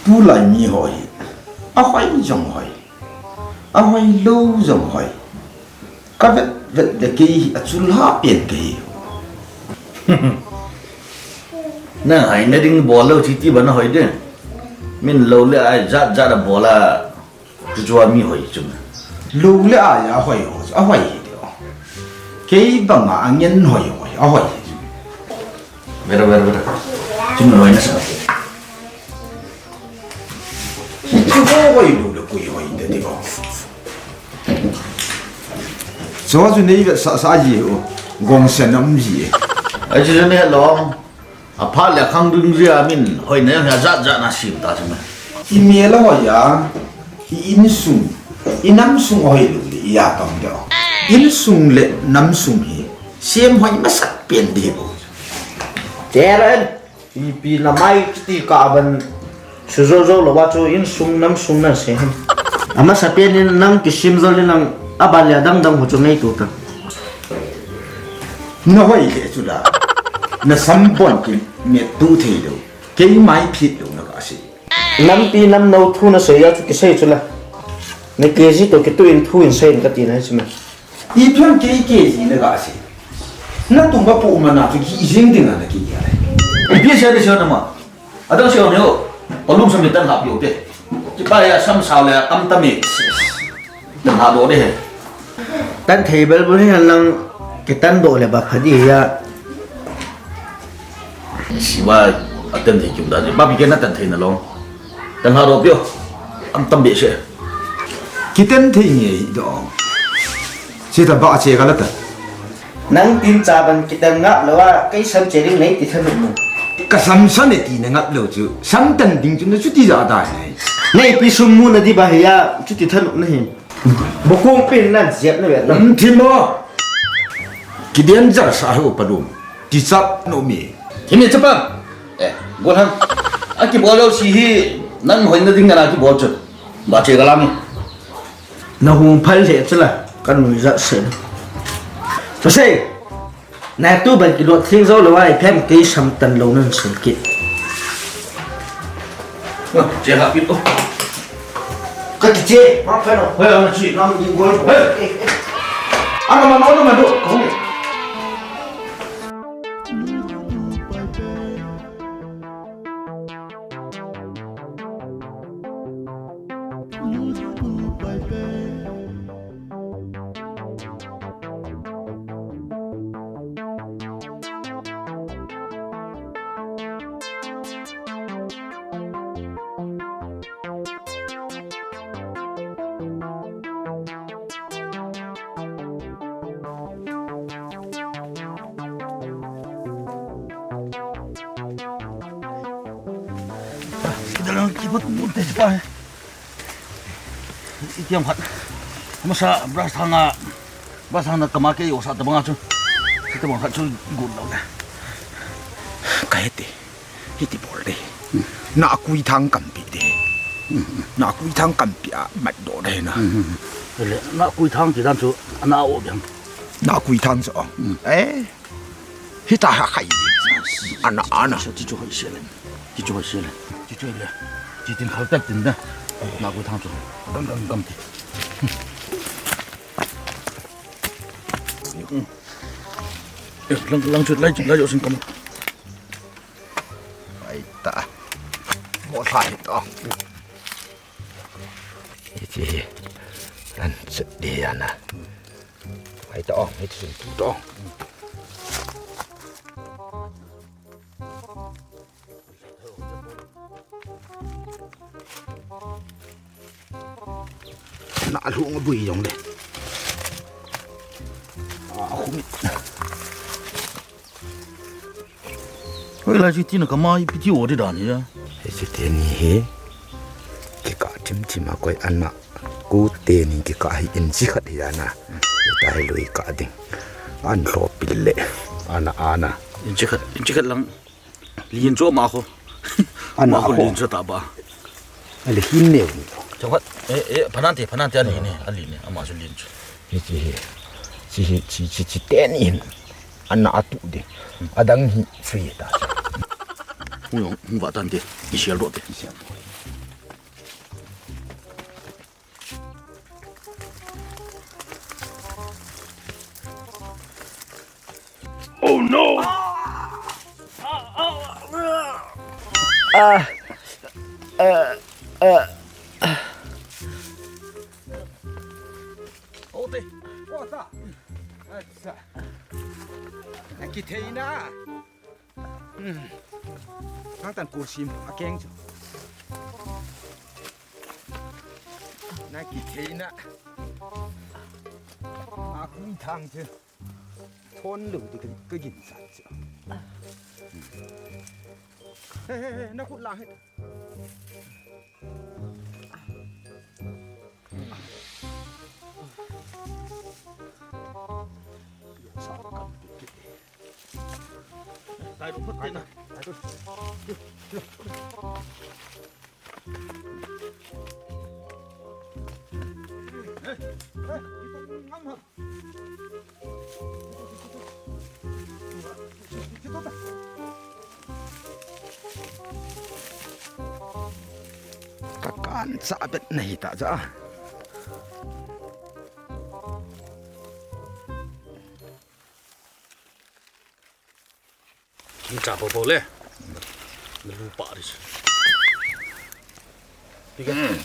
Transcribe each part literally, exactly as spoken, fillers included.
Tulai mi ho hi, ahoi jong hoi, ahoi lou jong hoi. Ka vet vet le kei hi achul ha pen kahi. Na hai na ding bol lou chi ti bana hoi de. Min lou le ai jat jat a bol a. Chu chu a mi hoi chu. Lou le ai a hoi ho, ahoi hi de. Kei banga angen hoi hoi, ahoi hi chu. Vera, vera, vera. Chu mi hoi na sa. Chu ko hoi lou le koi hoi de de ko. Chu chu nei ve sa sa ji ho. Gong sen am ji. Ai chu nei lo. Apha le khang ding jia min hoi na ya jat jat na sim ta chu me. I mel a hoi a, i insung, i namsung hoi lou le, i a tong de. Insung le namsung hi, sem hoi masak pen de bo. Teren, ipi na mai kiti ka ban, su jo jo lou va chu insung namsung na se. Amasa pen in nang kisim jo le nang aban le dang dang ho chu nei tu ta. Na hoi le chu la. Na sam bon ki met tu thei lou. Kei mai phit lou na ka sei. Nampi nam no thu na sei ya chu ki sei chu la. Na K G to ki tu in thu in sei in ka ti na chu me. I phian kei K G na ka sei. Na tung ba pu ma na chu ki jing ding na ki ya le. Pi sa de sa na ma. Adang siu neo, palum sam ni tan hap yo te. Kipa ya sam sao le am tam e. Tan ha do de he. Tan thei bel bel he han lang kitan do le ba pha di ya. Siwa atan thei kiu da de. Ba bi ke na tan thei na long. Tan ha do pio. Am tam be se. Kitan thei nge hi do. Sita ba che ka la ta. Nang tin cha ban kitan ngap lou a, kei sam che ding nei ti thanop mo. Ka sam sa ne ti na ngap lou chu. Sam tan ding chu na chu ti ja da nei. Nei pi sum mu na di ba he ya, chu ti thanop na hi. Bo kong pin nan siap na ve na. Um, thim mo. Kidian jar sa ho pa lum. Ti chap no mi. Thim mi chapa. Eh, go han. A ki bol lou si hi, nang hoi na ding na ki bol chu. Ba che ka la mi. Na hung phal le chu la, ka nui ja se. Pasai, na tu ban ki lot thing zo lo ai phem kei sam tan lo nan se ki. Che ha pi to. Ka ki che, ma pha no. Hoi, ana chi, na mi gol. Hoi. Ana ma no, na ma do. Ko. Kidalang kipot bunte pa. Itiam khat. Masa brush thanga, brush thanga kama ke yo sa tabang chu. Tabang khat chu gun lo le. Ka hiti. Hiti bol de. Na kui thang kampi de. Na kui thang kampi a mat do de na. Le na kui thang ti dan chu ana o biang. Na kui thang chu. Eh. Hita ha khai. Ana, ana. Chi chu hai se le. Chi chu hai se le. Chi chu le. Chi tin khal tak tin da. Na kui thang chu. Dam dam dam ti. Lang, lang chu lai chu lai jo sin kam. Ai ta. Mo thai to. Iti. An chet de ana. Ai ta ong, hiti sun tu to. Na lhung bui jong le. A khumit. Hoi la, chuti na kama ipi ti o de dan hi a. Chuti ni hi. Kikah thim thim a koi ana. Kute ni kikah hi in chi khat hi ana. Ta hi lui kah ding. An lho pil le. Ana, ana. Inchi khat, inchi khat lang. Lin chu ama kho. Ana ama kho kho. Lin chu ta ba. Ale hin ne. Chawat. Eh, eh, phanan te, phanan te, ali ne, ali ne. Ama chu lin chu. Chi, chi hi. Chi hi, chi, chi, chi ten in. Ana atu de. Adang hi free ta. Hung yong, hung va tan te. I sial do te. I sial do. Oh no! Ah, ah, ah. Ote. Ota. Acha. Aki theina. Hmm. Nang tan kursim akeng chu. Na kitheina. Akui thang chu. Thon lu ti ka, ka gin sa chu. He, he, he, na khut la he. Ka kan cha bet nahi ta ja. Kin cha po po le. Na lu pa ri.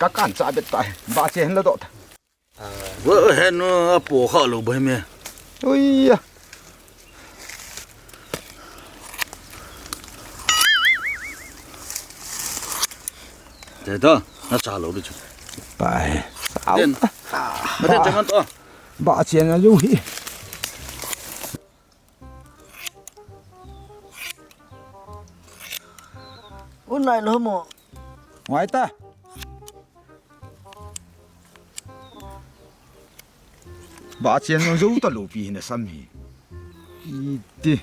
Ka kan cha bet ta. Ba che hen la do ta. Wa hen no a po kha lo bai me. Ui ya. Te da, na cha lo ri chu. Pai. Au. Den. Ma den chang an to. Ba che na yu hi. Un nai lo mo. Ngai ta. Ba chen nang zo ta lo pi hin a sam hi. I ti.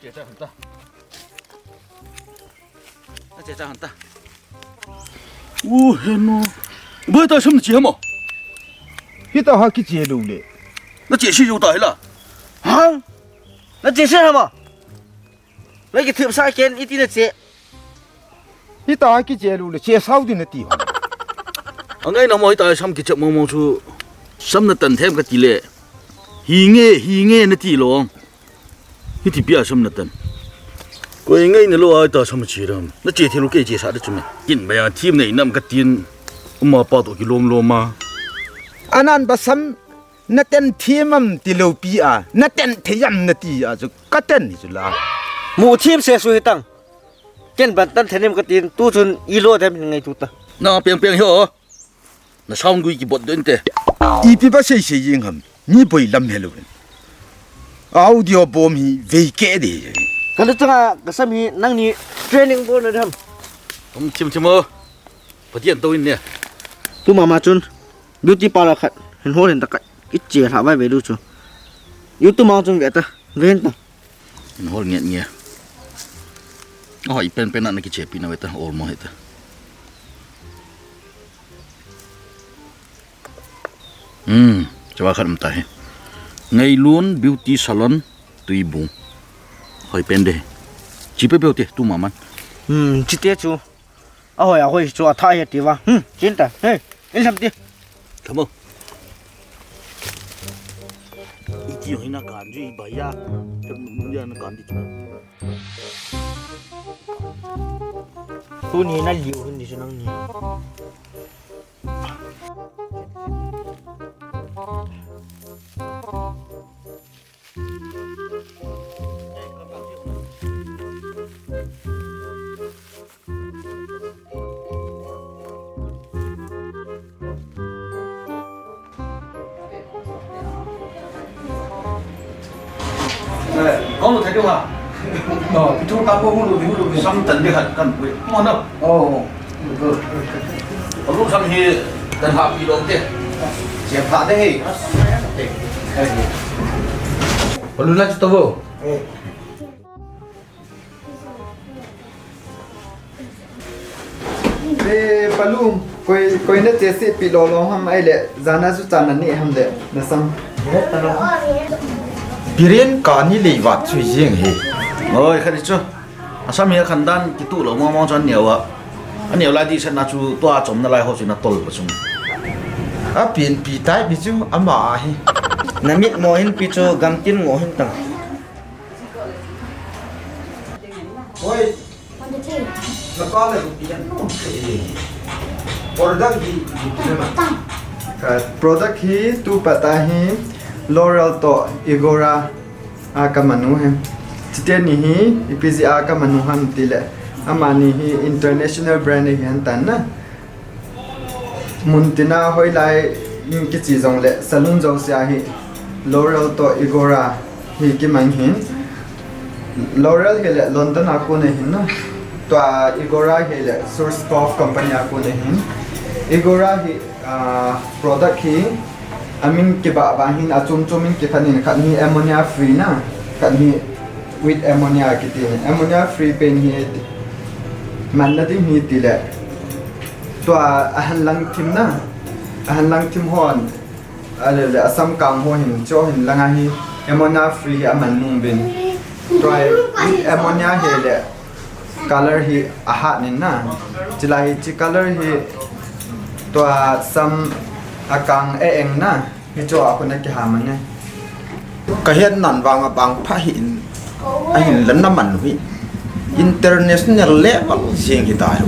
Che cha han ta. A che cha han ta. U he no. Bai ta sam na che ha mo. Hita ha kiche lo le. Na che si yo ta hi la. Ha? Na che si ha mo. Na kithip sa ken iti na che. Hita kiche lu le che sao din nati ho. Angai na mo hita sam kiche mo mo chu sam na tan them kati le. Hi nge, hi nge nati lo. Hiti pia sam na tan. Koi ngai na lo a hita sam chi ram. Na che thei lo ke che sa de chu me. Kin ba ya thim nei nam katin. Uma pa to kilom lom a. Anan ba sam na ten thim am ti lo pi a. Na ten thei am nati a chu ka ten ni chu la. Mu thim se su hitang. Ken ban tan thenem katin, tu chun i lo dem hin ngai tu ta. Na peng peng hi o. Na sound gui kibot don te. Ipi ba sei sei jing ham. Ni boi lam he lo. Audio bom hi vei ke de. Ka lu changa ka sam hi nang ni training bol na dem. Um chim chim o. Pathian to in ne. Tu mama chun beauty parlor khat hin hol hin ta ka. I che hla vai ve lu chu. YouTube ma chun ve ta. Ve hin ta. Hol nge nge. Ahoi pen pen a na kichepi na ve ta, olmo he ta. Hmm, chawa khat um ta he. Ngailun Beauty Salon, Tuibung. Hoi pen de. Chi pe pe te, tu maman. Hmm, chi te chu. Ahoi, ahoi, chu a tha he ti va. Hmm, chin ta. Hey, in lam ti. Come on. Iti hoi na kan ju i ba ya. Tem ya na kan di chu. Tu ni na liu hun di chu nang ni. Kong lu thei diu ha. Oh, pitu ka po hulu, hulu, sam tan de hat kan pui. Mo na. Oh. Alu sam hi tan ha pi lo te. Siam pha de he. Alu na chu to bo. Eh, Palu, koi, koi na che si pi lo lo ham ai le, jana chu chan na ni ham le, na sam. Pirin ka ni le vat chu jing he. Oi, kha di chu. Asam hi khan dan kitu lo mo mo chan neo a. Aneo lai di sa na chu tua chom na lai ho chu na tol pa chung. A pin pi tai pi chu ama a hi. Na mit mo hin pi chu gam tin mo hin tang. Oi. Napa le rupi an no. Order di di ma. Ka product hi tu pata hi L'Oreal to Igora a ka manu he. Chite ni hi ipi ji a ka manu ham ti le. Amani hi international brand hi han tan na. Mun tina hoilai in kichi jong le salon jouse a hi L'Oreal to Igora hi kimang hin. L'Oreal hi le London a kon ahin na. Tua Igora hi le Schwarzkopf company a kon ahin. Igora hi, ah, product hi amin kiba ba hin achom chom in kikhan in khat hi ammonia free na. Khat hi with ammonia kiti hi. Ammonia free pen hi man na ding hi ti le. Tua a han lang thim na, a han lang thim hon, a le le a sam kang ho hin, cho hin lang a hi, ammonia free hi a man nung bin. Tua hi ammonia hi le, color hi a hat nin na. Chila hi chi color hi, tua sam a kang e eng na. Hi chu a khun a kiham ange. Ka hiat nan vang a bang pha hi in, a hin lan na man hi. International level jing hi ta hi.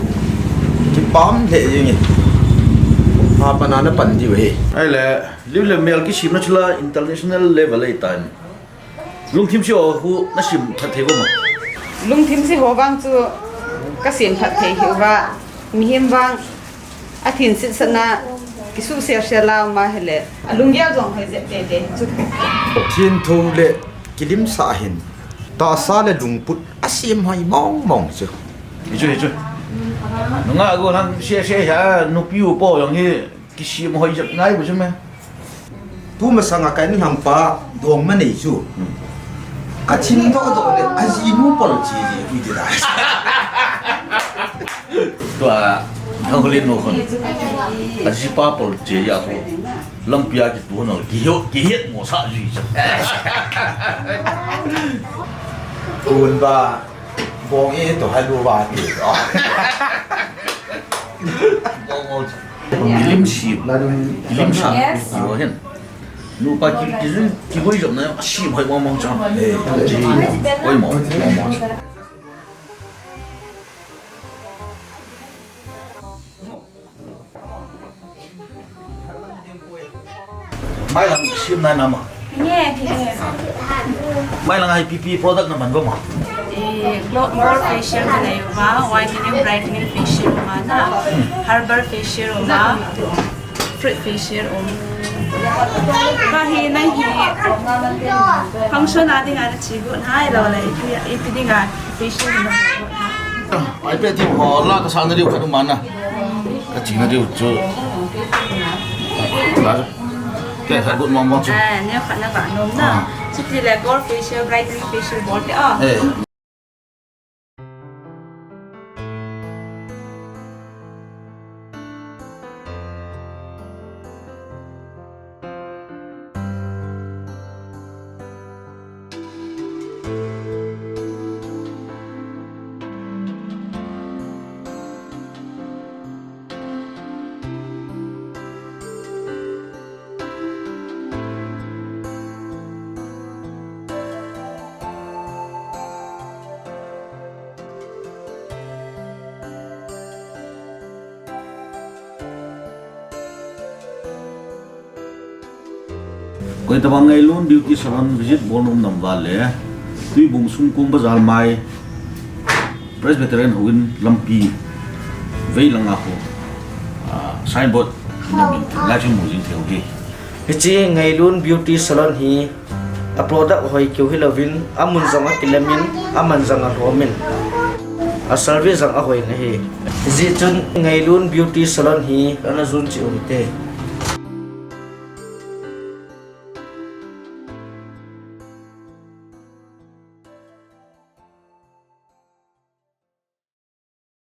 Kipam le jing hi. Ha pa na na pan diu hi. Ai le, liu le mel kisim na chula international level ei ta hi. Lungthim si ho khu na sim phat thei vo ma. Lungthim si ho vang chu ka sim phat thei hi va. Mihem vang a thin sit sana kisu ser ser lau ma hele. A lunggel jong hoi jep te te chu. Thin tho le kilim sa hin. Ta sa le lungput a sim hoi mong mong chu. Hi chu, hi chu. Nunga go nan se se ha nupi u po jong hi kisim hoi jep ngai bu chu me. Tu masanga ka inhangpa dongma nei chu. Hmm. Ka chim doh doh le, a jinu pol che je, ui ti da. Tua, Thangkhulin nu khun. A jipa pol che ya khu. Lampi a kitu no, kihet, kihet mo sa ji cha. Kun ba, bong e to hai lu ba ti to. Bong mo. Kilim si. Kilim si. Yes. Yo hin. Nupa ki, ki, kihoi jom na, a sim hoi mong mong chang. Eh, hoi mong, mong mong. Mai lang sim na na ma. Nge, nge. Mai lang a hi P P product na man ba ma. Eh, Glow, Glow facial na nei ma, whitening, brightening facial ma na, herbal facial ma. Fruit facial um. Ka hi na hi function a ding a na chi got hai lo le, ipi, ipi ding a facial na got hai. Ai pe ti ho la ka sa na diu khat um na. Ka chi na diu chu. La. Ke khat got mong mong chu. Ah, ne khat na ba nom na. Ah. Chu ti le gold facial, brightening facial bol te a. Eh. Koi tabang Ngailun Beauty Salon visit bol nom nam va le, Tuibung Sumkung Bazar mai, Presbyterian Houin lampi vei langa ho, ah, signboard, nom in, lai chun mu jing thei u hi. Hiche Ngailun Beauty Salon hi, A product hoi keu hilouvin, amun jong akilemin, aman jong alhomin, a service jong ahoina ahi. Hijeh chun Ngailun Beauty Salon hi ana jon cheh uvinte.